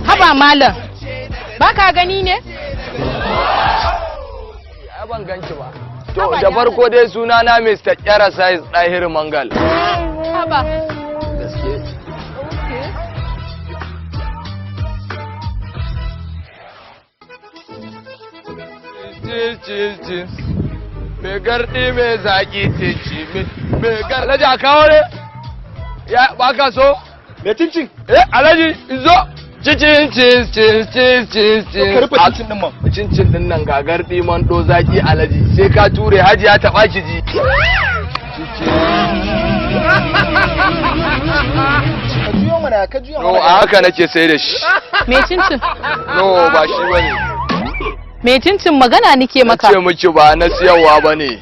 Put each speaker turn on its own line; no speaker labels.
Haba malam, ba ka gani ne?
Ai ban ganki ba. To da farko dai suna na Mr. Kyara Size Dahir Mangal.
Haba.
Gaske. Ci ci ci. Mai gardi mai zaki ci ci mai gar. Alhaji a kawo ne? Ya ba ka so?
Me cincin?
Eh Alhaji zo. Ci ci ci ci ci ci ci.
Ka rufe cincin din man.
Cincin din nan ga gardi man do zaki Alhaji sai ka ture hajiya ta baki ji.
Ka juyo mana, ka juyo
No
mana.
a haka nake sai da shi.
Me cincin?
No ba shi bane.
Me cincin magana nike maka.
Ce miki ba na siyarwa bane.